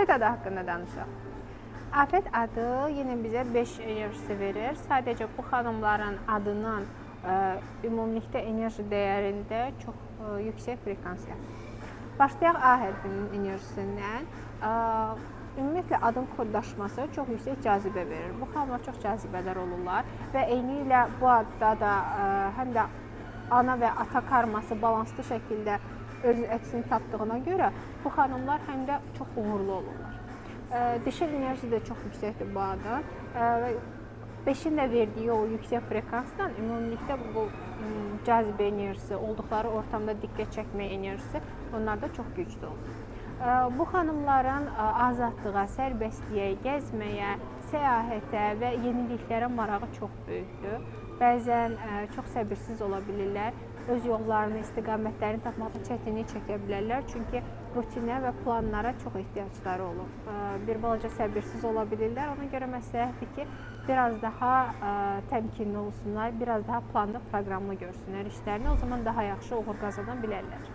Afət adı haqqında danışaq. Afət adı yenə bizə 5 enerjisi verir. Sadəcə bu xanımların adının ümumilikdə enerji dəyərində çox yüksək frekans yatır. Başlayaq A hərfinin enerjisindən. Ümumiyyətlə adın kodlaşması çox yüksək cazibə verir. Bu xanımlar çox cazibədar olurlar və eynilə bu adda da həm də ana və ata karması balanslı şəkildə öz əksini tapdığına görə bu xanımlar həm də çox uğurlu olurlar. Dişil enerji də çox yüksəkdir bu adın. Və 5-in də verdiyi o yüksək frekansdan ümumilikdə bu cazibə enerjisi, olduqları ortamda diqqət çəkmə enerjisi onlarda çox güclü olur. Bu xanımların azadlığa, sərbəstliyə, gəzməyə, səyahətə və yeniliklərə marağı çox böyükdür. Bəzən çox səbirsiz ola bilirlər. Öz yollarını, istiqamətlərini tapmaqda çətinlik çəkə bilərlər. Çünki rutinə və planlara çox ehtiyacları olur. Bir balaca səbirsiz ola bilirlər. Ona görə məsləhətdir ki, biraz daha təmkinli olsunlar, biraz daha planlı, proqramlı görsünlər işlərini. O zaman daha yaxşı uğur qazana bilərlər.